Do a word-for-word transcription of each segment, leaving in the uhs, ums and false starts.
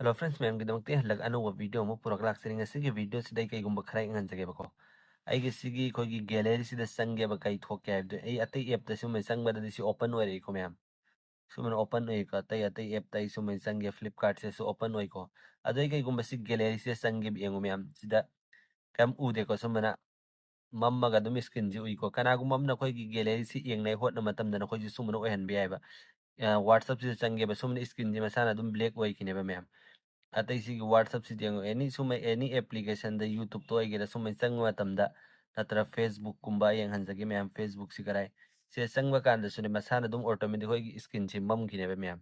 Hello friends, ꯃꯌꯥꯝꯒꯤꯗꯃꯛꯇ ꯍꯜꯂꯛ ꯑꯅꯧꯕ video ꯑꯃ ꯄꯨꯔꯛ ꯂꯥꯛꯆꯔꯤ꯫ ꯉꯁꯤꯒꯤ ꯚꯤꯗꯤꯑꯣꯁꯤꯗ ꯑꯩ ꯀꯩꯒꯨꯝꯕ ꯈꯔ ꯌꯦꯡꯍꯟꯖꯒꯦꯕꯀꯣ꯫ ꯑꯩꯒꯤ ꯁꯤꯒꯤ ꯑꯩꯈꯣꯏꯒꯤ ꯒꯦꯂꯔꯤꯁꯤꯗ ꯆꯪꯒꯦꯕ, ꯀꯩ ꯊꯣꯛꯀꯦ ꯍꯥꯏꯕꯗꯣ꯫ ꯑꯩ ꯑꯇꯩ ꯑꯦꯞꯇ ꯁꯨꯝꯕ ꯆꯪꯕꯗꯗꯤ ꯁꯤ ꯑꯣꯄꯟ ꯑꯣꯏꯔꯛꯏꯀꯣ ꯃꯌꯥꯝ, ꯁꯨꯃꯥꯏꯅ ꯑꯣꯄꯟ ꯑꯣꯏꯀꯣ꯫ ꯑꯇꯩ ꯑꯇꯩ ꯑꯦꯞꯇ ꯑꯩ ꯁꯨꯃꯥꯏꯅ ꯆꯪꯒꯦ, ꯐ꯭ꯂꯤꯞꯀꯥꯔꯠꯁꯤꯗꯁꯨ ꯑꯣꯄꯟ ꯑꯣꯏꯀꯣ꯫ ꯑꯗꯣ ꯑꯩ ꯀꯩꯒꯨꯝꯕ ꯁꯤ ꯒꯦꯂꯔꯤꯁꯤꯗ ꯆꯪꯒꯦꯕ, ꯌꯦꯡꯉꯨ ꯃꯌꯥꯝ, ꯁꯤꯗ ꯀꯩꯝ ꯎꯗꯦꯀꯣ꯫ ꯁꯨꯃꯥꯏꯅ ꯃꯝꯃꯒ ꯑꯗꯨꯝ ꯏꯁꯀ꯭ꯔꯤꯟꯁꯤ ꯎꯏꯀꯣ꯫ ꯀꯅꯥꯒꯨꯝꯕ ꯑꯃꯅ ꯑꯩꯈꯣꯏꯒꯤ ꯒꯦꯂꯔꯤꯁꯤ ꯌꯦꯡꯅꯩ ꯍꯣꯠꯅꯕ ꯃꯇꯝꯗ ꯅꯈꯣꯏꯁꯨ ꯁꯨꯝꯕꯅ ꯑꯣꯏꯍꯟꯕ ꯌꯥꯏꯕ꯫ ꯋꯥꯠꯁꯑꯞꯁꯤꯗ ꯆꯪꯒꯦꯕ, ꯁꯨꯝꯕꯅ ꯏꯁꯀ꯭ꯔꯤꯟꯁꯤ ꯃꯁꯥꯅ ꯑꯗꯨꯝ ꯕ꯭ꯂꯦꯛ ꯑꯣꯏꯈꯤꯅꯦꯕ ꯃꯌꯥꯝ꯫ ꯑꯇꯩ ꯁꯤꯒꯤ ꯋꯥꯠꯁꯑꯞꯁꯤꯗꯤ ꯌꯦꯡꯉꯣ, ꯑꯦꯅꯤ ꯁꯨꯝꯕ ꯑꯦꯅꯤ ꯑꯦꯄ꯭ꯂꯤꯀꯦꯁꯟꯗ, ꯌꯨꯇ꯭ꯌꯨꯕꯇ ꯑꯣꯏꯒꯦꯔꯥ, ꯁꯨꯝꯕ ꯆꯪꯕ ꯃꯇꯝꯗ, ꯅꯠꯇ꯭ꯔ ꯐꯦꯁꯕꯨꯛꯀꯨꯝꯕ ꯌꯦꯡꯍꯟꯖꯒꯦ ꯃꯌꯥꯝ꯫ ꯐꯦꯁꯕꯨꯛꯁꯤ ꯀꯔꯥꯏ, ꯁꯤꯗ ꯆꯪꯕ ꯀꯥꯟꯗꯁꯨꯅꯦ ꯃꯁꯥꯅ ꯑꯗꯨꯝ ꯑꯣꯇꯣꯃꯦꯇꯤꯛ ꯑꯩꯈꯣꯏꯒꯤ ꯏꯁꯀ꯭ꯔꯤꯟꯁꯤ ꯃꯝꯈꯤꯅꯦꯕ ꯃꯌꯥꯝ꯫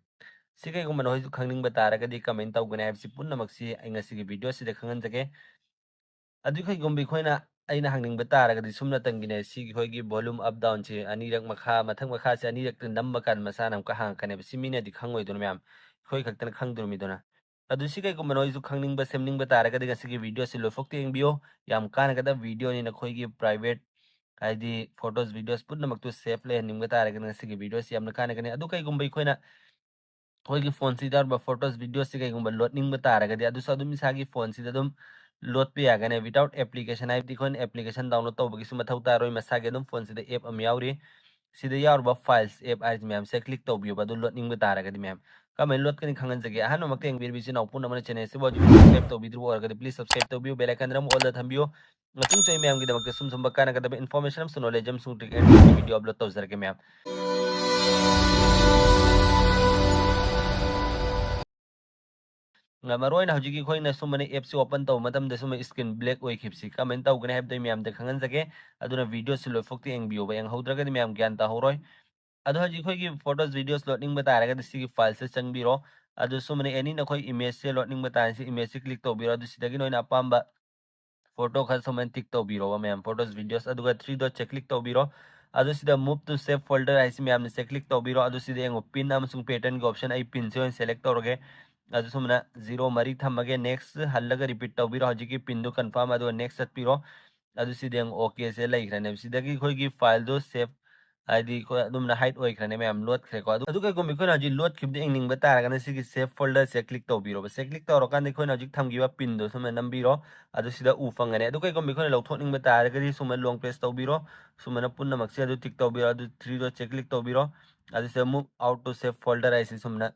ꯁꯤ ꯀꯩꯒꯨꯝꯕ ꯅꯈꯣꯏꯁꯨ ꯈꯪꯅꯤꯡꯕ ꯇꯥꯔꯒꯗꯤ ꯀꯃꯦꯟ ꯇꯧꯒꯅꯤ ꯍꯥꯏꯕꯁꯤ ꯄꯨꯝꯅꯃꯛꯁꯤ ꯑꯩ ꯉꯁꯤꯒꯤ ꯚꯤꯗꯤꯑꯣꯁꯤꯗ ꯈꯪꯍꯟꯖꯒꯦ꯫ ꯑꯗꯨ ꯀꯩꯒꯨꯝꯕ ꯑꯩꯈꯣꯏꯅ, ꯑꯩꯅ ꯍꯪꯅꯤꯡꯕ ꯇꯥꯔꯒꯗꯤ ꯁꯨꯝꯅꯇꯪꯒꯤꯅꯦ, ꯁꯤꯒꯤ ꯑꯩꯈꯣꯏꯒꯤ volume up downꯁꯤ ꯑꯅꯤꯔꯛ, ꯃꯈꯥ ꯃꯊꯛ ꯃꯈꯥꯁꯦ ꯑꯅꯤꯔꯛꯇ ꯅꯝꯕ ꯀꯥꯟꯗ ꯃꯁꯥꯅ ꯑꯃꯨꯛꯀ ꯍꯥꯡꯉꯛꯀꯅꯦꯕ꯫ ꯁꯤ ꯃꯤꯅꯗꯤ ꯈꯪꯉꯣꯏꯗꯣꯏꯅ ꯃꯌꯥꯝ, ꯑꯩꯈꯣꯏ ꯈꯛꯇꯅ ꯈꯪꯗꯣꯔꯤꯃꯤꯗꯨꯅ꯫ ꯑꯗꯨ ꯁꯤ ꯀꯩꯒꯨꯝꯕ ꯅꯣꯏꯁꯨ ꯈꯪꯅꯤꯡꯕ, ꯁꯦꯝꯅꯤꯡꯕ ꯇꯥꯔꯒꯗꯤ ꯉꯁꯤꯒꯤ ꯚꯤꯗꯤꯑꯣꯁꯤ ꯂꯣꯏꯐꯥꯎꯇ ꯌꯦꯡꯕꯤꯌꯨ꯫ ꯌꯥꯝ ꯀꯥꯟꯅꯒꯗꯕ ꯚꯤꯗꯤꯑꯣꯅꯤ꯫ ꯅꯈꯣꯏꯒꯤ private, ꯍꯥꯏꯗꯤ photos videos ꯄꯨꯝꯅꯃꯛꯇꯨ safe ꯂꯩꯍꯟꯅꯤꯡꯕ ꯇꯥꯔꯒꯗꯤ ꯉꯁꯤꯒꯤ ꯚꯤꯗꯤꯑꯣꯁꯤ ꯌꯥꯝꯅ ꯀꯥꯟꯅꯒꯅꯤ꯫ ꯑꯗꯨ ꯀꯩꯒꯨꯝꯕ ꯑꯩꯈꯣꯏꯅ ꯑꯩꯈꯣꯏꯒꯤ ꯐꯣꯟꯁꯤꯗ ꯌꯥꯎꯔꯤꯕ photos videosꯁꯤ ꯀꯩꯒꯨꯝꯕ ꯂꯣꯠꯅꯤꯡꯕ ꯇꯥꯔꯒꯗꯤ ꯑꯗꯨꯁꯨ ꯑꯗꯨꯝ ꯏꯁꯥꯒꯤ ꯐꯣꯟꯁꯤꯗ ꯑꯗꯨꯝ ꯂꯣꯠꯄ ꯌꯥꯒꯅꯤ꯫ Without application ꯍꯥꯏꯕꯗꯤ ꯑꯩꯈꯣꯏꯅ ꯑꯦꯄ꯭ꯂꯤꯀꯦꯁꯟ ꯗꯥꯎꯟꯂꯣꯗ ꯇꯧꯕꯒꯤꯁꯨ ꯃꯊꯧ ꯇꯥꯔꯣꯏ꯫ ꯃꯁꯥꯒꯤ ꯑꯗꯨꯝ ꯐꯣꯟꯁꯤꯗ ꯑꯦꯞ ꯑꯃ ꯌꯥꯎꯔꯤ꯫ ꯁꯤꯗ ꯌꯥꯎꯔꯤꯕ files app ꯍꯥꯏꯁꯤ ꯃꯌꯥꯝꯁꯦ ꯀ꯭ꯂꯤꯛ ꯇꯧꯕꯤꯌꯨꯕ, ꯑꯗꯨ ꯂꯣꯠꯅꯤꯡꯕ ꯇꯥꯔꯒꯗꯤ ꯃꯌꯥꯝ꯫ ꯀꯃꯥꯏꯅ ꯂꯣꯠꯀꯅꯤ ꯈꯪꯍꯟꯖꯒꯦ꯫ ꯑꯍꯥꯟꯕꯃꯛꯇ ꯌꯦꯡꯕꯤꯔꯤꯕ ꯏꯆꯤꯟ ꯏꯅꯥꯎ ꯄꯨꯝꯅꯃꯛꯅ ꯆꯦꯅꯦꯜꯁꯤꯕꯨ ꯍꯧꯖꯤꯛ ꯁꯕꯁꯀ꯭ꯔꯥꯏꯕ ꯇꯧꯕꯤꯗ꯭ꯔꯤꯕ ꯑꯣꯏꯔꯒꯗꯤ please subscribe ꯇꯧꯕꯤꯌꯨ, bell icon ꯑꯃ all ꯇ ꯊꯝꯕꯤꯌꯨ꯫ ꯃꯇꯨꯡꯁꯨ ꯑꯩ ꯃꯌꯥꯝꯒꯤꯗꯃꯛꯇ ꯁꯨꯝ ꯁꯨꯝꯕ ꯀꯥꯟꯅꯒꯗꯕ information ꯑꯃꯁꯨꯡ knowledge ꯑꯃꯁꯨꯡ trick and ꯚꯤꯗꯤꯑꯣ ꯑꯞꯂꯣꯗ ꯇꯧꯖꯔꯛꯀꯦ ꯃꯌꯥꯝ꯫ ꯃꯔꯨ ꯑꯣꯏꯅ ꯍꯧꯖꯤꯛꯀꯤ ꯑꯩꯈꯣꯏꯅ ꯁꯨꯝꯕꯅ ꯑꯦꯞꯁꯤ ꯑꯣꯄꯟ ꯇꯧꯕ ꯃꯇꯝꯗ ꯁꯨꯝꯕ ꯏꯁꯀ꯭ꯔꯤꯟ ꯕ꯭ꯂꯦꯛ ꯑꯣꯏꯈꯤꯕꯁꯤ ꯀꯃꯥꯏꯅ ꯇꯧꯒꯅꯤ ꯍꯥꯏꯕꯗꯣ ꯑꯩ ꯃꯌꯥꯝꯗ ꯈꯪꯍꯟꯖꯒꯦ꯫ ꯑꯗꯨꯅ ꯚꯤꯗꯤꯑꯣꯁꯤ ꯂꯣꯏꯐꯥꯎꯇ ꯌꯦꯡꯕꯤꯌꯣꯕ, ꯌꯦꯡꯍꯧꯗ꯭ꯔꯒꯗꯤ ꯃꯌꯥꯝ ꯒ꯭ꯌꯥꯟ ꯇꯥꯍꯧꯔꯣꯏ꯫ ꯑꯗꯣ ꯍꯧꯖꯤꯛ ꯑꯩꯈꯣꯏꯒꯤ photos videos ꯂꯣꯠꯅꯤꯡꯕ ꯇꯥꯔꯒꯗꯤ ꯁꯤꯒꯤ ꯐꯥꯏꯜꯁꯤꯗ ꯆꯪꯕꯤꯔꯣ꯫ ꯑꯗꯨ ꯁꯨꯝꯕꯅ ꯑꯦꯅꯤ ꯅꯈꯣꯏ ꯏꯃꯦꯖꯁꯦ ꯂꯣꯠꯅꯤꯡꯕ ꯇꯥꯔꯗꯤ ꯁꯤ ꯏꯃꯦꯖꯁꯤ ꯀ꯭ꯂꯤꯛ ꯇꯧꯕꯤꯔꯣ꯫ ꯑꯗꯨ ꯁꯤꯗꯒꯤ ꯅꯣꯏꯅ ꯑꯄꯥꯝꯕ ꯐꯣꯇꯣ ꯈꯔ ꯁꯨꯃꯥꯏꯅ ꯇꯤꯛ ꯇꯧꯕꯤꯔꯣꯕ ꯃꯌꯥꯝ, photos videos, ꯑꯗꯨꯒ ꯊ꯭ꯔꯤ ꯗꯣꯠꯁꯦ ꯀ꯭ꯂꯤꯛ ꯇꯧꯕꯤꯔꯣ꯫ ꯑꯗꯨ ꯁꯤꯗ move to save folder ꯍꯥꯏꯁꯤ ꯃꯌꯥꯝꯅ ꯁꯦ ꯀ꯭ꯂꯤꯛ ꯇꯧꯕꯤꯔꯣ꯫ ꯑꯗꯨ ꯁꯤꯗ ꯌꯦꯡꯉꯣ, ꯄꯤꯟ ꯑꯃꯁꯨꯡ ꯄꯦꯇꯔꯟꯒꯤ ꯑꯣꯞꯁꯟ, ꯑꯩ ꯄꯤꯟꯁꯦ ꯑꯣꯏꯅ ꯁꯦꯂꯦꯛ ꯇꯧꯔꯒꯦ꯫ ꯑꯗꯨ ꯁꯨꯃꯥꯏꯅ ꯖꯤꯔꯣ ꯃꯔꯤ ꯊꯝꯃꯒꯦ꯫ ꯅꯦꯛꯁ ꯍꯜꯂꯒ ꯔꯤꯄꯤꯠ ꯇꯧꯕꯤꯔꯣ꯫ ꯍꯧꯖꯤꯛꯀꯤ ꯄꯤꯟꯗꯨ ꯀꯟꯐꯥꯔꯝ, ꯑꯗꯨꯒ ꯅꯦꯛꯁ ꯆꯠꯄꯤꯔꯣ꯫ ꯑꯗꯨ ꯁꯤꯗ ꯌꯦꯡꯉꯣ, ꯑꯣꯀꯦꯁꯦ ꯂꯩꯈ꯭ꯔꯅꯦꯕ꯫ ꯁꯤꯗꯒꯤ ꯑꯩꯈꯣꯏꯒꯤ ꯐꯥꯏꯜꯗꯣ ꯁꯦꯞ ꯍꯥꯏꯗꯤ ꯑꯩꯈꯣꯏ ꯑꯗꯨꯝꯅ ꯍꯥꯏꯠ ꯑꯣꯏꯈ꯭ꯔꯅꯤ ꯃꯌꯥꯝ, ꯂꯣꯠꯈ꯭ꯔꯦꯀꯣ꯫ ꯑꯗꯨ ꯑꯗꯨ ꯀꯩꯒꯨꯝꯕ ꯑꯩꯈꯣꯏꯅ ꯍꯧꯖꯤꯛ ꯂꯣꯠꯈꯤꯕꯗꯨ ꯌꯦꯡꯅꯤꯡꯕ ꯇꯥꯔꯒꯅ ꯁꯤꯒꯤ ꯁꯦꯞ ꯐꯣꯜꯗꯔꯁꯦ ꯀ꯭ꯂꯤꯛ ꯇꯧꯕꯤꯔꯣꯕ꯫ ꯁꯦ ꯀ꯭ꯂꯤꯛ ꯇꯧꯔꯀꯥꯟꯗ ꯑꯩꯈꯣꯏꯅ ꯍꯧꯖꯤꯛ ꯊꯝꯈꯤꯕ ꯄꯤꯟꯗꯣ ꯁꯨꯝꯅ ꯅꯝꯕꯤꯔꯣ꯫ ꯑꯗꯨ ꯁꯤꯗ ꯎ ꯐꯪꯒꯅꯤ꯫ ꯑꯗꯨ ꯀꯩꯒꯨꯝꯕ ꯑꯩꯈꯣꯏꯅ ꯂꯧꯊꯣꯛꯅꯤꯡꯕ ꯇꯥꯔꯒꯗꯤ ꯁꯨꯝꯅ ꯂꯣꯡ ꯄ꯭ꯔꯦꯁ ꯇꯧꯕꯤꯔꯣ꯫ ꯁꯨꯃꯥꯏꯅ ꯄꯨꯝꯅꯃꯛꯁꯦ ꯑꯗꯨ ꯇꯤꯛ ꯇꯧꯕꯤꯔꯣ꯫ ꯑꯗꯨ ꯊ꯭ꯔꯤ ꯗꯣꯠꯁꯦ ꯀ꯭ꯂꯤꯛ ꯇꯧꯕꯤꯔꯣ꯫ ꯑꯗꯨ ꯁꯤꯗ move out to save folder ꯍꯥꯏꯁꯦ ꯁꯨꯝꯅ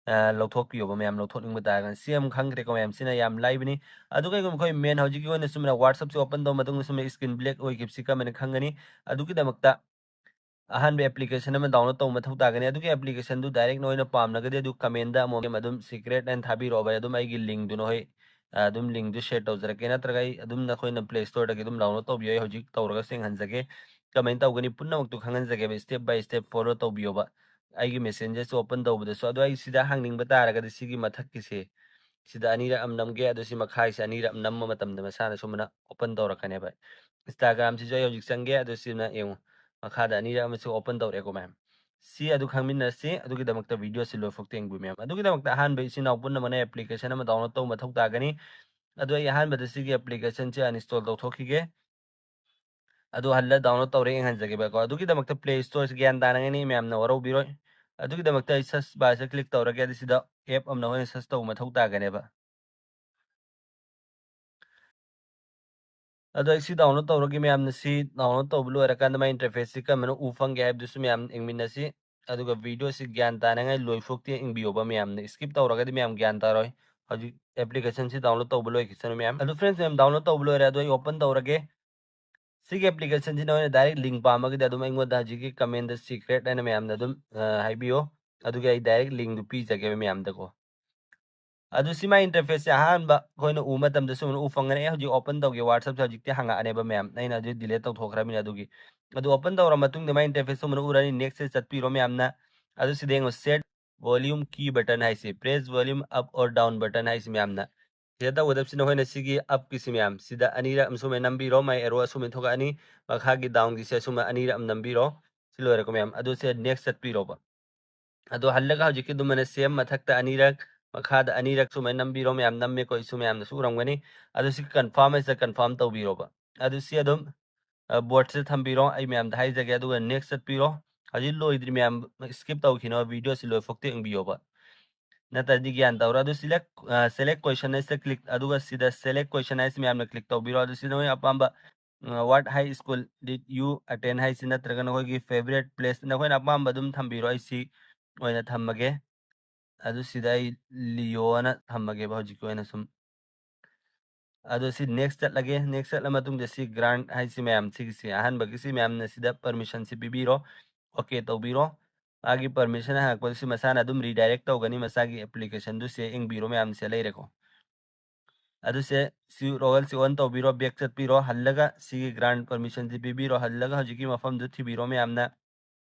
ꯑ, ꯂꯧꯊꯣꯛꯄꯤꯌꯣꯕ ꯃꯌꯥꯝ, ꯂꯧꯊꯣꯛꯅꯤꯡꯕ ꯇꯥꯔꯒꯅ꯫ ꯁꯤ ꯑꯃ ꯈꯪꯈ꯭ꯔꯦꯀꯣ ꯃꯌꯥꯝ, ꯁꯤꯅ ꯌꯥꯝ ꯂꯥꯏꯕꯅꯤ꯫ ꯑꯗꯨ ꯀꯩꯒꯨꯝꯕ ꯑꯩꯈꯣꯏ ꯃꯦꯟ ꯍꯧꯖꯤꯛꯀꯤ ꯑꯣꯏꯅ ꯁꯨꯝꯅ WhatsAppꯁꯦ ꯑꯣꯄꯟ ꯇꯧꯕ ꯃꯇꯨꯡꯗ ꯁꯨꯝꯅ ꯁ꯭ꯀ꯭ꯔꯤꯟ ꯕ꯭ꯂꯦꯛ ꯑꯣꯏꯈꯤꯕꯁꯤ ꯀꯃꯥꯏꯅ ꯈꯪꯒꯅꯤ? ꯑꯗꯨꯒꯤꯗꯃꯛꯇ ꯑꯍꯥꯟꯕ ꯑꯦꯄ꯭ꯂꯤꯀꯦꯁꯟ ꯑꯃ ꯗꯥꯎꯟꯂꯣꯗ ꯇꯧꯕ ꯃꯊꯧ ꯇꯥꯒꯅꯤ꯫ ꯑꯗꯨꯒꯤ ꯑꯦꯄ꯭ꯂꯤꯀꯦꯁꯟꯗꯨ ꯗꯥꯏꯔꯦꯛ ꯅꯣꯏꯅ ꯄꯥꯝꯂꯒꯗꯤ ꯑꯗꯨ ꯀꯃꯦꯟꯗ ꯑꯃꯨꯛ ꯑꯗꯨꯝ ꯁꯤꯀ꯭ꯔꯦꯠ ꯍꯥꯏꯅ ꯊꯥꯕꯤꯔꯛꯑꯣ ꯚꯥꯏ꯫ ꯑꯗꯨꯝ ꯑꯩꯒꯤ ꯂꯤꯡꯗꯨ ꯅꯈꯣꯏ, ꯑ, ꯑꯗꯨꯝ ꯂꯤꯡꯗꯨ ꯁꯦꯌꯔ ꯇꯧꯖꯔꯛꯀꯦ, ꯅꯠꯇ꯭ꯔꯒ ꯑꯩ ꯑꯗꯨꯝ ꯅꯈꯣꯏꯅ ꯄ꯭ꯂꯦ ꯁ꯭ꯇꯣꯔꯗꯒꯤ ꯑꯗꯨꯝ ꯗꯥꯎꯟꯂꯣꯗ ꯇꯧꯕꯤꯌꯣ꯫ ꯑꯩ ꯍꯧꯖꯤꯛ ꯇꯧꯔꯒ ꯁꯦꯡꯍꯟꯖꯒꯦ꯫ ꯀꯃꯥꯏꯅ ꯇꯧꯒꯅꯤ ꯄꯨꯝꯅꯃꯛꯇꯨ ꯈꯪꯍꯟꯖꯒꯦꯕ, ꯁ꯭ꯇꯦꯞ ꯕꯥꯏ ꯁ꯭ꯇꯦꯞ ꯐꯣꯂꯣ ꯇꯧꯕꯤꯌꯣꯕ꯫ ꯑꯩꯒꯤ ꯃꯦꯁꯦꯟꯖꯔꯁꯦ ꯑꯣꯄꯟ ꯇꯧꯕꯗꯁꯨ꯫ ꯑꯗꯣ ꯑꯩ ꯁꯤꯗ ꯍꯥꯡꯅꯤꯡꯕ ꯇꯥꯔꯒꯗꯤ ꯁꯤꯒꯤ ꯃꯊꯛꯀꯤꯁꯦ, ꯁꯤꯗ ꯑꯅꯤꯔꯛ ꯑꯃ ꯅꯝꯒꯦ꯫ ꯑꯗꯣ ꯁꯤ ꯃꯈꯥꯒꯤꯁꯦ ꯑꯅꯤꯔꯛ ꯑꯃ ꯅꯝꯕ ꯃꯇꯝꯗ ꯃꯁꯥꯅ ꯁꯨꯃꯥꯏꯅ ꯑꯣꯄꯟ ꯇꯧꯔꯛꯀꯅꯦꯕ꯫ Instagramꯁꯤꯁꯨ ꯑꯩ ꯍꯧꯖꯤꯛ ꯆꯪꯒꯦ꯫ ꯑꯗꯣ ꯁꯤꯅ ꯌꯦꯡꯉꯨ, ꯃꯈꯥꯗ ꯑꯅꯤꯔꯛ ꯑꯃꯁꯨ ꯑꯣꯄꯟ ꯇꯧꯔꯛꯑꯦꯀꯣ ꯃꯌꯥꯝ꯫ ꯁꯤ ꯑꯗꯨ ꯈꯪꯃꯤꯟꯅꯁꯤ꯫ ꯑꯗꯨꯒꯤꯗꯃꯛꯇ ꯚꯤꯗꯤꯑꯣꯁꯤ ꯂꯣꯏꯐꯥꯎ ꯌꯦꯡꯕꯤꯌꯨ ꯃꯌꯥꯝ꯫ ꯑꯗꯨꯒꯤꯗꯃꯛꯇ ꯑꯍꯥꯟꯕ ꯏꯆꯤꯟ ꯏꯅꯥꯎ ꯄꯨꯝꯅꯃꯛꯅ ꯑꯦꯄ꯭ꯂꯤꯀꯦꯁꯟ ꯑꯃ ꯗꯥꯎꯟꯂꯣꯗ ꯇꯧꯕ ꯃꯊꯧ ꯇꯥꯒꯅꯤ꯫ ꯑꯗꯣ ꯑꯩ ꯑꯍꯥꯟꯕꯗ ꯁꯤꯒꯤ ꯑꯦꯄ꯭ꯂꯤꯀꯦꯁꯟꯁꯦ ꯑꯟꯏꯟꯁꯇꯣꯜ ꯇꯧꯊꯣꯛꯈꯤꯒꯦ꯫ ꯑꯗꯨ ꯍꯜꯂ ꯗꯥꯎꯟꯂꯣꯗ ꯇꯧꯔꯦ ꯌꯦꯡꯍꯟꯖꯒꯦꯕꯀꯣ꯫ ꯑꯗꯨꯒꯤꯗꯃꯛꯇ ꯄ꯭ꯂꯦ ꯁ꯭ꯇꯣꯔꯁꯤ ꯒ꯭ꯌꯥꯟ ꯇꯥꯅꯉꯥꯏꯅꯤ ꯃꯌꯥꯝꯅ ꯋꯥꯔꯧꯕꯤꯔꯣꯏ꯫ ꯑꯗꯨꯒꯤꯗꯃꯛꯇ ꯑꯩ ꯁꯔꯆ ꯕꯥꯔꯁꯦ ꯀ꯭ꯂꯤꯛ ꯇꯧꯔꯒꯦ꯫ ꯑꯗꯨ ꯁꯤꯗ ꯑꯦꯞ ꯑꯃ ꯅꯈꯣꯏꯅ ꯁꯔꯆ ꯇꯧꯕ ꯃꯊꯧ ꯇꯥꯒꯅꯦꯕ꯫ ꯑꯗꯣ ꯑꯩ ꯁꯤ ꯗꯥꯎꯟꯂꯣꯗ ꯇꯧꯔꯒꯦ ꯃꯌꯥꯝꯅ꯫ ꯁꯤ ꯗꯥꯎꯟꯂꯣꯗ ꯇꯧꯕ ꯂꯣꯏꯔꯀꯥꯟꯗ ꯃꯥꯏ ꯏꯟꯇꯔꯐꯦꯁꯁꯤ ꯀꯔꯝꯕꯅ ꯎ ꯐꯪꯒꯦ ꯍꯥꯏꯕꯗꯨꯁꯨ ꯃꯌꯥꯝ ꯌꯦꯡꯃꯤꯟꯅꯁꯤ꯫ ꯑꯗꯨꯒ ꯚꯤꯗꯤꯑꯣꯁꯤ ꯒ꯭ꯌꯥꯟ ꯇꯥꯅꯉꯥꯏ ꯂꯣꯏꯐꯥꯎꯇꯤ ꯌꯦꯡꯕꯤꯌꯣꯕ ꯃꯌꯥꯝꯅ, ꯁ꯭ꯀꯤꯞ ꯇꯧꯔꯒꯗꯤ ꯃꯌꯥꯝ ꯒ꯭ꯌꯥꯟ ꯇꯥꯔꯣꯏ꯫ ꯍꯧꯖꯤꯛ ꯑꯦꯄ꯭ꯂꯤꯀꯦꯁꯟꯁꯤ ꯗꯥꯎꯟꯂꯣꯗ ꯇꯧꯕ ꯂꯣꯏꯈꯤꯁꯅꯨ ꯃꯌꯥꯝ꯫ ꯑꯗꯨ ꯐ꯭ꯔꯦꯟꯁ ꯃꯌꯥꯝ, ꯗꯥꯎꯟꯂꯣꯗ ꯇꯧꯕ ꯂꯣꯏꯔꯦ꯫ ꯑꯗꯣ ꯑꯩ ꯑꯣꯄꯟ ꯇꯧꯔꯒꯦ꯫ ꯁꯤꯒꯤ ꯑꯦꯄ꯭ꯂꯤꯀꯦꯁꯟꯁꯤ ꯅꯈꯣꯏꯅ ꯗꯥꯏꯔꯦꯛ ꯂꯤꯡ ꯄꯥꯝꯃꯒꯗꯤ ꯑꯗꯨꯝ ꯑꯩꯉꯣꯟꯗ ꯍꯧꯖꯤꯛꯀꯤ ꯀꯃꯦꯟꯗ ꯁꯤꯀ꯭ꯔꯦꯠ ꯍꯥꯏꯅ ꯃꯌꯥꯝꯅ ꯑꯗꯨꯝ, ꯑ, ꯍꯥꯏꯕꯤꯌꯣ꯫ ꯑꯗꯨꯒ ꯑꯩ ꯗꯥꯏꯔꯦꯛ ꯂꯤꯡꯗꯨ ꯄꯤꯖꯒꯦꯕ ꯃꯌꯥꯝꯗꯀꯣ꯫ ꯑꯗꯨ ꯁꯤ ꯃꯥꯏ ꯏꯟꯇꯔꯐꯦꯁꯁꯦ ꯑꯍꯥꯟꯕ ꯑꯩꯈꯣꯏꯅ ꯎꯕ ꯃꯇꯝꯗ ꯁꯨꯃꯥꯏꯅ ꯎ ꯐꯪꯒꯅꯤ꯫ ꯑꯩ ꯍꯧꯖꯤꯛ ꯑꯣꯄꯟ ꯇꯧꯒꯦ꯫ WhatsAppꯁꯦ ꯍꯧꯖꯤꯛꯇꯤ ꯍꯥꯡꯉꯛꯑꯅꯦꯕ ꯃꯌꯥꯝ, ꯑꯩꯅ ꯍꯧꯖꯤꯛ ꯗꯤꯂꯦꯠ ꯇꯧꯊꯣꯛꯈ꯭ꯔꯕꯅꯤꯅ ꯑꯗꯨꯒꯤ꯫ ꯑꯗꯨ ꯑꯣꯄꯟ ꯇꯧꯔ ꯃꯇꯨꯡꯗ ꯃꯥꯏ ꯏꯟꯇꯔꯐꯦꯁ ꯁꯨꯃꯥꯏꯅ ꯎꯔꯅꯤ꯫ ꯅꯦꯛꯁꯁꯦ ꯆꯠꯄꯤꯔꯣ ꯃꯌꯥꯝꯅ꯫ ꯑꯗꯨ ꯁꯤꯗ ꯌꯦꯡꯉꯣ, ꯁꯦꯠ ꯚꯣꯂ꯭ꯌꯨꯝ ꯀꯤ ꯕꯇꯟ ꯍꯥꯏꯁꯤ, press volume up or down button ꯍꯥꯏꯁꯤ ꯃꯌꯥꯝꯅ꯫ ꯁꯤꯗ ꯇꯧꯒꯗꯕꯁꯤꯅ ꯑꯩꯈꯣꯏꯅ ꯁꯤꯒꯤ ꯑꯞꯀꯤꯁꯤ ꯃꯌꯥꯝ, ꯁꯤꯗ ꯑꯅꯤꯔꯛ ꯑꯃ ꯁꯨꯃꯥꯏꯅ ꯅꯝꯕꯤꯔꯣ, ꯃꯥꯏ ꯑꯦꯔꯣ ꯑꯁꯨꯃꯥꯏꯅ ꯊꯣꯛꯂꯛꯑꯅꯤ꯫ ꯃꯈꯥꯒꯤ ꯗꯥꯎꯟꯒꯤꯁꯦ ꯑꯁꯨꯃꯥꯏꯅ ꯑꯅꯤꯔꯛ ꯑꯃ ꯅꯝꯕꯤꯔꯣ꯫ ꯁꯤ ꯂꯣꯏꯔꯦꯀꯣ ꯃꯌꯥꯝ꯫ ꯑꯗꯨ ꯁꯦ ꯅꯦꯛꯁ ꯆꯠꯄꯤꯔꯣꯕ꯫ ꯑꯗꯣ ꯍꯜꯂꯒ ꯍꯧꯖꯤꯛꯀꯤ ꯑꯗꯨꯃꯥꯏꯅ ꯁꯦꯝ ꯃꯊꯛꯇ ꯑꯅꯤꯔꯛ, ꯃꯈꯥꯗ ꯑꯅꯤꯔꯛ ꯁꯨꯃꯥꯏꯅ ꯅꯝꯕꯤꯔꯣ ꯃꯌꯥꯝ꯫ ꯅꯝꯃꯦꯀꯣ ꯑꯩꯁꯨ, ꯃꯌꯥꯝꯅꯁꯨ ꯎꯔꯝꯒꯅꯤ꯫ ꯑꯗꯨ ꯁꯤ ꯀꯟꯐꯥꯔꯝ ꯍꯥꯏꯁꯤꯗ ꯀꯟꯐꯥꯔꯝ ꯇꯧꯕꯤꯔꯣꯕ꯫ ꯑꯗꯨ ꯁꯤ ꯑꯗꯨꯝ ꯕꯣꯔꯗꯁꯦ ꯊꯝꯕꯤꯔꯣ, ꯑꯩ ꯃꯌꯥꯝꯗ ꯍꯥꯏꯖꯒꯦ, ꯑꯗꯨꯒ ꯅꯦꯛꯁ ꯆꯠꯄꯤꯔꯣ꯫ ꯍꯧꯖꯤꯛ ꯂꯣꯏꯗ꯭ꯔꯤ ꯃꯌꯥꯝ, ꯁ꯭ꯀꯤꯞ ꯇꯧꯈꯤꯅꯣ, ꯚꯤꯗꯤꯑꯣꯁꯤ ꯂꯣꯏꯐꯥꯎꯇ ꯌꯦꯡꯕꯤꯌꯣꯕ, ꯅꯠꯇ꯭ꯔꯗꯤ ꯒ꯭ꯌꯥꯟ ꯇꯧꯔꯣꯏ꯫ ꯑꯗꯨ ꯁꯤꯂꯦꯛ ꯁꯦꯂꯦꯛ ꯀꯣꯏꯁꯟ ꯍꯥꯏꯁꯤꯗ ꯀ꯭ꯂꯤꯛ, ꯑꯗꯨꯒ ꯁꯤꯗ ꯁꯦꯂꯦꯛ ꯀꯣꯏꯁꯟ ꯍꯥꯏꯁꯤ ꯃꯌꯥꯝꯅ ꯀ꯭ꯂꯤꯛ ꯇꯧꯕꯤꯔꯣ꯫ ꯑꯗꯨ ꯁꯤꯗ ꯅꯣꯏ ꯑꯄꯥꯝꯕ what high school did you attend ꯍꯥꯏꯁꯤ ꯅꯠꯇ꯭ꯔꯒ ꯅꯈꯣꯏꯒꯤ ꯐꯦꯕꯔꯦꯠ ꯄ꯭ꯂꯦꯁ ꯅꯈꯣꯏꯅ ꯑꯄꯥꯝꯕ ꯑꯗꯨꯝ ꯊꯝꯕꯤꯔꯣ꯫ ꯑꯩ ꯁꯤ ꯑꯣꯏꯅ ꯊꯝꯃꯒꯦ꯫ ꯑꯗꯨ ꯁꯤꯗ ꯑꯩ ꯂꯤꯌꯣꯅ ꯊꯝꯃꯒꯦꯕ ꯍꯧꯖꯤꯛꯀꯤ ꯑꯣꯏꯅ ꯁꯨꯝ꯫ ꯑꯗꯣ ꯁꯤ ꯅꯦꯛꯁ ꯆꯠꯂꯒꯦ꯫ ꯅꯦꯛꯁ ꯆꯠꯂ ꯃꯇꯨꯡꯗ ꯁꯤ ꯒ꯭ꯔꯥꯟꯠ ꯍꯥꯏꯁꯤ ꯃꯌꯥꯝ ꯁꯤꯒꯤꯁꯤ ꯑꯍꯥꯟꯕꯒꯤꯁꯤ ꯃꯌꯥꯝꯅ ꯁꯤꯗ ꯄꯔꯃꯤꯁꯟꯁꯤ ꯄꯤꯕꯤꯔꯣ, ꯑꯣꯀꯦ ꯇꯧꯕꯤꯔꯣ꯫ ꯃꯥꯒꯤ ꯄꯔꯃꯤꯁꯟ ꯍꯪꯉꯛꯄꯗ ꯁꯤ ꯃꯁꯥꯅ ꯑꯗꯨꯝ ꯔꯤꯗꯥꯏꯔꯦꯛ ꯇꯧꯒꯅꯤ, ꯃꯁꯥꯒꯤ ꯑꯦꯄ꯭ꯂꯤꯀꯦꯁꯟꯗꯨ ꯁꯦ ꯌꯦꯡꯕꯤꯔꯣ ꯃꯌꯥꯝ ꯁꯦ ꯂꯩꯔꯦꯀꯣ꯫ ꯑꯗꯨꯁꯦ ꯁꯤ ꯔꯣꯒꯜꯁꯤ ꯑꯣꯟ ꯇꯧꯕꯤꯔꯣ, ꯕꯦꯛ ꯆꯠꯄꯤꯔꯣ, ꯍꯜꯂꯒ ꯁꯤꯒꯤ ꯒ꯭ꯔꯥꯟꯠ ꯄꯔꯃꯤꯁꯟꯁꯤ ꯄꯤꯕꯤꯔꯣ, ꯍꯜꯂꯒ ꯍꯧꯖꯤꯛꯀꯤ ꯃꯐꯝꯗꯨ ꯊꯤꯕꯤꯔꯣ ꯃꯌꯥꯝꯅ꯫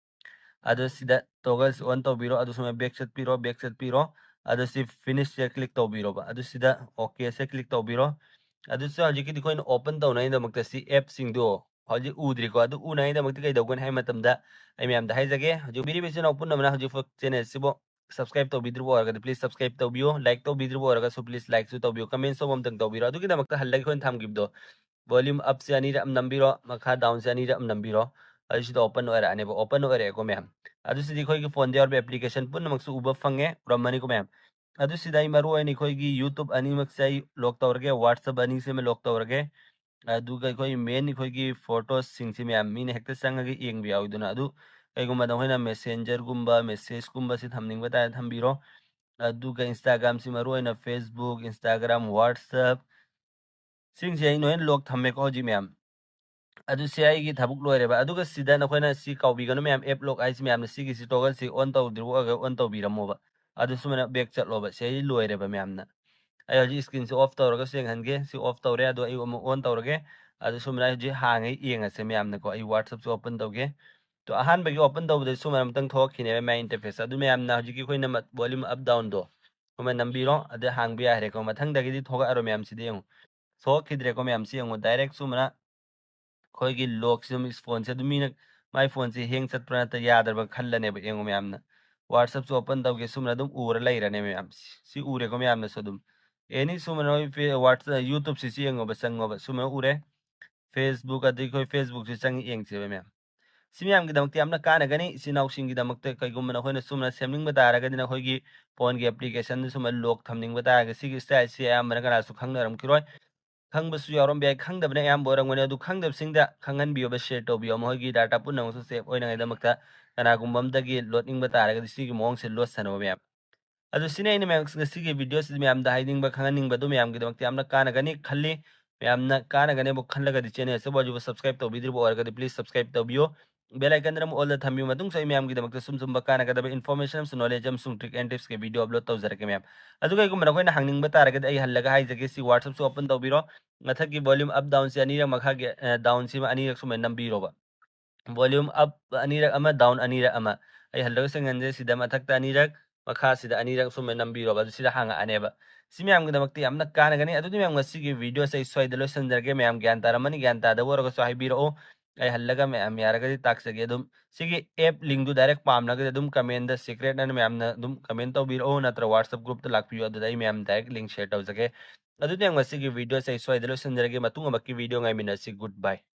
ꯑꯗꯣ ꯁꯤꯗ ꯇꯣꯒꯜꯁ ꯑꯣꯟ ꯇꯧꯕꯤꯔꯣ, ꯑꯗꯨ ꯁꯨꯃꯥꯏꯅ ꯕꯦꯛ ꯆꯠꯄꯤꯔꯣ, ꯕꯦꯛ ꯆꯠꯄꯤꯔꯣ꯫ ꯑꯗꯣ ꯁꯤ ꯐꯤꯅꯤꯁꯁꯦ ꯀ꯭ꯂꯤꯛ ꯇꯧꯕꯤꯔꯣꯕ꯫ ꯑꯗꯨ ꯁꯤꯗ ꯑꯣꯀꯦꯁꯦ ꯀ꯭ꯂꯤꯛ ꯇꯧꯕꯤꯔꯣ꯫ ꯑꯗꯨꯁꯨ ꯍꯧꯖꯤꯛꯀꯤꯗꯤ ꯑꯩꯈꯣꯏꯅ ꯑꯣꯄꯟ ꯇꯧꯅꯉꯥꯏꯗꯃꯛꯇ ꯁꯤ ꯑꯦꯞꯁꯤꯡꯗꯣ ꯍꯧꯖꯤꯛ ꯎꯗ꯭ꯔꯤꯀꯣ꯫ ꯑꯗꯨ ꯎꯅꯉꯥꯏꯗꯃꯛꯇ ꯀꯩꯗꯧꯒꯅꯤ ꯍꯥꯏꯕ ꯃꯇꯝꯗ ꯑꯩ ꯃꯌꯥꯝꯗ ꯍꯥꯏꯖꯒꯦ, ꯍꯧꯖꯤꯛ ꯎꯕꯤꯔꯤꯕ ꯏꯆꯤꯟ ꯏꯅꯥꯎ ꯄꯨꯝꯅꯃꯛꯅ ꯍꯧꯖꯤꯛ ꯐꯥꯎ ꯆꯦꯅꯦꯜꯁꯤꯕꯨ ꯁꯕꯁꯀ꯭ꯔꯥꯏꯕ ꯇꯧꯕꯤꯗ꯭ꯔꯤꯕ ꯑꯣꯏꯔꯒꯗꯤ ꯄ꯭ꯂꯤꯁ ꯁꯕꯁꯀ꯭ꯔꯥꯏꯕ ꯇꯧꯕꯤꯌꯨ, ꯂꯥꯏꯛ ꯇꯧꯕꯤꯗ꯭ꯔꯤꯕ ꯑꯣꯏꯔꯒꯁꯨ ꯄ꯭ꯂꯤꯁ ꯂꯥꯏꯛꯁꯨ ꯇꯧꯕꯤꯌꯨ, ꯀꯃꯦꯟꯁꯨ ꯑꯃꯇꯪ ꯇꯧꯕꯤꯔꯣ꯫ ꯑꯗꯨꯒꯤꯗꯃꯛꯇ ꯍꯜꯂꯒ ꯑꯩꯈꯣꯏꯅ ꯊꯝꯈꯤꯕꯗꯣ ꯚꯣꯂ꯭ꯌꯨꯝ ꯑꯞꯁꯦ ꯑꯅꯤꯔꯛ ꯑꯃ ꯅꯝꯕꯤꯔꯣ, ꯃꯈꯥ ꯗꯥꯎꯟꯁꯦ ꯑꯅꯤꯔꯛ ꯑꯃ ꯅꯝꯕꯤꯔꯣ꯫ ꯑꯗꯨꯁꯤꯗ ꯑꯣꯄꯟ ꯑꯣꯏꯔꯛꯑꯅꯦꯕ, ꯑꯣꯄꯟ ꯑꯣꯏꯔꯛꯑꯦꯀꯣ ꯃꯌꯥꯝ꯫ ꯑꯗꯨꯁꯤꯗꯤ ꯑꯩꯈꯣꯏꯒꯤ ꯐꯣꯟꯗ ꯌꯥꯎꯔꯤꯕ ꯑꯦꯄ꯭ꯂꯤꯀꯦꯁꯟ ꯄꯨꯝꯅꯃꯛꯁꯨ ꯎꯕ ꯐꯪꯉꯦ, ꯎꯔꯝꯃꯅꯤꯀꯣ ꯃꯌꯥꯝ꯫ ꯑꯗꯨꯁꯤꯗ ꯑꯩ ꯃꯔꯨ ꯑꯣꯏꯅ ꯑꯩꯈꯣꯏꯒꯤ ꯌꯨꯇ꯭ꯌꯨꯕ ꯑꯅꯤꯃꯛꯁꯦ ꯑꯩ ꯂꯣꯛ ꯇꯧꯔꯒꯦ, ꯋꯥꯠꯁꯑꯞ ꯑꯅꯤꯁꯤꯃ ꯂꯣꯛ ꯇꯧꯔꯒꯦ꯫ ꯑꯗꯨꯒ ꯑꯩꯈꯣꯏ ꯃꯦꯟ ꯑꯩꯈꯣꯏꯒꯤ ꯐꯣꯇꯣꯁꯤꯡꯁꯤ ꯃꯌꯥꯝ ꯃꯤꯅ ꯍꯦꯛꯇ ꯆꯪꯉꯒ ꯌꯦꯡꯕ ꯌꯥꯎꯋꯤꯗꯅ, ꯑꯗꯨ ꯀꯩꯒꯨꯝꯕ ꯅꯈꯣꯏꯅ ꯃꯦꯁꯦꯟꯖꯔꯒꯨꯝꯕ ꯃꯦꯁꯦꯖꯀꯨꯝꯕꯁꯤ ꯊꯝꯅꯤꯡꯕ ꯇꯥꯔꯗꯤ ꯊꯝꯕꯤꯔꯣ꯫ ꯑꯗꯨꯒ ꯏꯟꯁꯇꯥꯒ꯭ꯔꯥꯝꯁꯤ ꯃꯔꯨ ꯑꯣꯏꯅ ꯐꯦꯁꯕꯨꯛ, ꯏꯟꯁꯇꯥꯒ꯭ꯔꯥꯝ, ꯋꯥꯠꯁꯑꯞ, ꯁꯤꯡꯁꯦ ꯑꯩ ꯂꯣꯏꯅ ꯂꯣꯛ ꯊꯝꯃꯦꯀꯣ ꯍꯧꯖꯤꯛ ꯃꯌꯥꯝ꯫ ꯑꯗꯨ ꯁꯤ ꯑꯩꯒꯤ ꯊꯕꯛ ꯂꯣꯏꯔꯦꯕ꯫ ꯑꯗꯨꯒ ꯁꯤꯗ ꯅꯈꯣꯏꯅ ꯁꯤ ꯀꯥꯎꯕꯤꯒꯅꯨ ꯃꯌꯥꯝ, ꯑꯦꯞ ꯂꯣꯛ ꯍꯥꯏꯁꯤ ꯃꯌꯥꯝꯅ ꯁꯤꯒꯤꯁꯤ ꯇꯣꯒꯜꯁꯤ ꯑꯣꯟ ꯇꯧꯗ꯭ꯔꯤꯕ ꯑꯣꯏꯔꯒ ꯑꯣꯟ ꯇꯧꯕꯤꯔꯝꯃꯣꯕ꯫ ꯑꯗꯨ ꯁꯨꯃꯥꯏꯅ ꯕꯦꯛ ꯆꯠꯂꯣꯕ꯫ ꯁꯤ ꯑꯩ ꯂꯣꯏꯔꯦꯕ ꯃꯌꯥꯝꯅ꯫ ꯑꯩ ꯍꯧꯖꯤꯛ ꯁ꯭ꯀ꯭ꯔꯤꯟꯁꯦ ꯑꯣꯐ ꯇꯧꯔꯒꯁꯨ ꯌꯦꯡꯍꯟꯒꯦ꯫ ꯁꯤ ꯑꯣꯐ ꯇꯧꯔꯦ, ꯑꯗꯣ ꯑꯩ ꯑꯃꯨꯛ ꯑꯣꯟ ꯇꯧꯔꯒꯦ꯫ ꯑꯗꯨ ꯁꯨꯃꯥꯏꯅ ꯍꯧꯖꯤꯛ ꯍꯥꯡꯉꯦ, ꯌꯦꯡꯉꯁꯦ ꯃꯌꯥꯝꯅꯀꯣ꯫ ꯑꯩ ꯋꯥꯠꯁꯑꯞꯁꯨ ꯑꯣꯄꯟ ꯇꯧꯒꯦ꯫ ꯇꯣ, ꯑꯍꯥꯟꯕꯒꯤ ꯑꯣꯄꯟ ꯇꯧꯕꯗ ꯁꯨꯃꯥꯏꯅ ꯑꯃꯇꯪ ꯊꯣꯛꯂꯛꯈꯤꯅꯦꯕ ꯃꯌꯥꯏ ꯏꯟꯇꯔꯐꯦꯁ꯫ ꯑꯗꯨ ꯃꯌꯥꯝꯅ ꯍꯧꯖꯤꯛꯀꯤ ꯑꯩꯈꯣꯏꯅ ꯃꯠ-, volume up downꯗꯣ ꯁꯨꯃꯥꯏꯅ ꯅꯝꯕꯤꯔꯣ, ꯑꯗ ꯍꯥꯡꯕ ꯌꯥꯈ꯭ꯔꯦꯀꯣ꯫ ꯃꯊꯪꯗꯒꯤꯗꯤ ꯊꯣꯛꯂꯛꯑꯔꯣꯏ ꯃꯌꯥꯝꯁꯤꯗꯤ ꯌꯦꯡꯉꯨ꯫ ꯊꯣꯛꯂꯛꯈꯤꯗ꯭ꯔꯦꯀꯣ ꯃꯌꯥꯝꯁꯤ ꯌꯦꯡꯉꯨ꯫ ꯗꯥꯏꯔꯦꯛ ꯁꯨꯃꯥꯏꯅ ꯑꯩꯈꯣꯏꯒꯤ ꯂꯣꯛꯁꯤ ꯑꯗꯨꯝ ꯐꯣꯟꯁꯦ ꯑꯗꯨꯝ ꯃꯤꯅ ꯃꯥꯏ ꯐꯣꯟꯁꯦ ꯍꯦꯡ ꯆꯠꯄ꯭ꯔꯥ ꯅꯠꯇ꯭ꯔ ꯌꯥꯗ꯭ꯔꯕ ꯈꯜꯂꯅꯦꯕ꯫ ꯌꯦꯡꯉꯨ ꯃꯌꯥꯝꯅ ꯋꯥꯠꯁꯑꯞꯁꯨ ꯑꯣꯄꯟ ꯇꯧꯒꯦ, ꯁꯨꯃꯥꯏꯅ ꯑꯗꯨꯝ ꯎꯔ ꯂꯩꯔꯅꯦ ꯃꯌꯥꯝ꯫ ꯁꯤ ꯎꯔꯦꯀꯣ ꯃꯌꯥꯝꯅꯁꯨ ꯑꯗꯨꯝ꯫ ꯑꯦꯅꯤ ꯁꯨꯃꯥꯏꯅ ꯍꯣꯏ ꯐꯦ-, ꯋꯥꯠꯁ-, ꯌꯨꯇ꯭ꯌꯨꯕꯁꯤ ꯁꯤ ꯌꯦꯡꯉꯣꯕ, ꯆꯪꯉꯣꯕ꯫ ꯁꯨꯃꯥꯏꯅ ꯎꯔꯦ꯫ Facebook, ꯑꯗꯒꯤ ꯑꯩꯈꯣꯏ Facebookꯁꯤ ꯆꯪꯉ ꯌꯦꯡꯁꯦꯕ ꯃꯌꯥꯝ꯫ ꯁꯤ ꯃꯌꯥꯝꯒꯤꯗꯃꯛꯇ ꯌꯥꯝꯅ ꯀꯥꯟꯅꯒꯅꯤ꯫ ꯏꯆꯤꯟ ꯏꯅꯥꯎꯁꯤꯡꯒꯤꯗꯃꯛꯇ ꯀꯩꯒꯨꯝꯕ ꯅꯈꯣꯏꯅ ꯁꯨꯝꯅ ꯁꯦꯝꯅꯤꯡꯕ ꯇꯥꯔꯒꯗꯤ, ꯅꯈꯣꯏꯒꯤ ꯐꯣꯟꯒꯤ applicationꯗ ꯁꯨꯝꯕ lock ꯊꯝꯅꯤꯡꯕ ꯇꯥꯔꯒꯗꯤ, ꯁꯤꯒꯤ styleꯁꯤ ꯑꯌꯥꯝꯕꯅ ꯀꯅꯥꯁꯨ ꯈꯪꯅꯔꯝꯈꯤꯔꯣꯏ꯫ ꯈꯪꯕꯁꯨ ꯌꯥꯎꯔꯝꯕ ꯌꯥꯏ, ꯈꯪꯗꯕꯅ ꯑꯌꯥꯝꯕ ꯑꯣꯏꯔꯝꯒꯅꯤ꯫ ꯑꯗꯨ ꯈꯪꯗꯕꯁꯤꯡꯗ ꯈꯪꯍꯟꯕꯤꯌꯣꯕ, share ꯇꯧꯕꯤꯌꯣ꯫ ꯃꯈꯣꯏꯒꯤ data ꯄꯨꯝꯅꯃꯛꯁꯨ safe ꯑꯣꯏꯅꯉꯥꯏꯗꯃꯛꯇ ꯀꯅꯥꯒꯨꯝꯕ ꯑꯃꯗꯒꯤ ꯂꯣꯠꯅꯤꯡꯕ ꯇꯥꯔꯒꯗꯤ ꯁꯤꯒꯤ ꯃꯑꯣꯡꯁꯦ ꯂꯣꯠꯁꯅꯣꯕ ꯃꯌꯥꯝ꯫ ꯑꯗꯨ ꯁꯤꯅꯤ ꯑꯩꯅ ꯃꯌꯥꯝ ꯉꯁꯤꯒꯤ videoꯁꯤꯗ ꯃꯌꯥꯝꯗ ꯍꯥꯏꯅꯤꯡꯕ, ꯈꯪꯍꯟꯅꯤꯡꯕ ꯑꯗꯨ ꯃꯌꯥꯝꯒꯤꯗꯃꯛꯇ ꯌꯥꯝꯅ ꯀꯥꯟꯅꯒꯅꯤ ꯈꯜꯂꯤ꯫ ꯃꯌꯥꯝꯅ ꯀꯥꯟꯅꯒꯅꯦꯕꯨ ꯈꯜꯂꯒꯗꯤ channelꯁꯤꯕꯨ ꯍꯧꯖꯤꯛ subscribe ꯇꯧꯕꯤꯗ꯭ꯔꯤꯕ ꯑꯣꯏꯔꯒꯗꯤ please subscribe ꯇꯧꯕꯤꯌꯨ꯫ Bell iconꯗꯨ ꯑꯃꯨꯛ allꯗ ꯊꯝꯕꯤꯌꯨ꯫ ꯃꯇꯨꯡꯁꯨ ꯑꯩ ꯃꯌꯥꯝꯒꯤꯗꯃꯛꯇ ꯁꯨꯝ ꯁꯨꯝꯕ ꯀꯥꯟꯅꯒꯗꯕ information ꯑꯃꯁꯨꯡ knowledge ꯑꯃꯁꯨꯡ trick and tipsꯀꯤ video upload ꯇꯧꯖꯔꯛꯀꯦ ꯃꯌꯥꯝ꯫ ꯑꯗꯨ ꯀꯩꯒꯨꯝꯕ ꯅꯈꯣꯏꯅ ꯍꯪꯅꯤꯡꯕ ꯇꯥꯔꯒꯗꯤ ꯑꯩ ꯍꯜꯂꯒ ꯍꯥꯏꯖꯒꯦ, ꯁꯤ WhatsAppꯁꯨ open ꯇꯧꯕꯤꯔꯣ꯫ ꯃꯊꯛꯀꯤ volume up downꯁꯤ ꯑꯅꯤꯔꯛ, ꯃꯈꯥꯒꯤ, ꯑ, downꯁꯤꯃ ꯑꯅꯤꯔꯛ ꯁꯨꯃꯥꯏꯅ ꯅꯝꯕꯤꯔꯣꯕ꯫ Volume up ꯑꯅꯤꯔꯛ ꯑꯃ, down ꯑꯅꯤꯔꯛ ꯑꯃ꯫ ꯑꯩ ꯍꯜꯂꯒ ꯁꯦꯡꯍꯟꯖꯩ, ꯁꯤꯗ ꯃꯊꯛꯇ ꯑꯅꯤꯔꯛ, ꯃꯈꯥꯁꯤꯗ ꯑꯅꯤꯔꯛ ꯁꯨꯃꯥꯏꯅ ꯅꯝꯕꯤꯔꯣꯕ, ꯑꯗꯨ ꯁꯤꯗ ꯍꯥꯡꯉꯛꯑꯅꯦꯕ꯫ ꯁꯤ ꯃꯌꯥꯝꯒꯤꯗꯃꯛꯇ ꯌꯥꯝꯅ ꯀꯥꯟꯅꯒꯅꯤ꯫ ꯑꯗꯨꯗꯤ ꯃꯌꯥꯝ ꯉꯁꯤꯒꯤ videoꯁꯦ ꯑꯩ ꯁ꯭ꯋꯥꯏꯗ ꯂꯣꯏꯁꯤꯟꯖꯔꯒꯦ꯫ ꯃꯌꯥꯝ ꯒ꯭ꯌꯥꯟ ꯇꯥꯔꯝꯃꯅꯤ, ꯒ꯭ꯌꯥꯟ ꯇꯥꯗꯕ ꯑꯣꯏꯔꯒꯁꯨ ꯍꯥꯏꯕꯤꯔꯛꯑꯣ꯫ ꯑꯩ ꯍꯜꯂꯒ ꯃꯌꯥꯝ ꯌꯥꯔꯒꯗꯤ ꯇꯥꯛꯆꯒꯦ꯫ ꯑꯗꯨꯝ ꯁꯤꯒꯤ app linkꯇꯨ direct ꯄꯥꯝꯂꯒꯗꯤ ꯑꯗꯨꯝ commentꯗ secret ꯑꯅ ꯃꯌꯥꯝꯅ ꯑꯗꯨꯝ comment ꯇꯧꯕꯤꯔꯛꯑꯣ, ꯅꯠꯇ꯭ꯔ WhatsApp groupꯇ ꯂꯥꯛꯄꯤꯌꯨ, ꯑꯗꯨꯗ ꯑꯩ ꯃꯌꯥꯝ direct link share ꯇꯧꯖꯒꯦ꯫ ꯑꯗꯨꯗꯤ ꯃꯌꯥꯝ ꯉꯁꯤꯒꯤ videoꯁꯦ ꯑꯩ ꯁ꯭ꯋꯥꯏꯗ ꯂꯣꯏꯁꯤꯟꯖꯔꯒꯦ꯫ ꯃꯇꯨꯡ ꯑꯃꯛꯀꯤ video ꯉꯥꯏꯃꯤꯟꯅꯁꯤ꯫ Goodbye꯫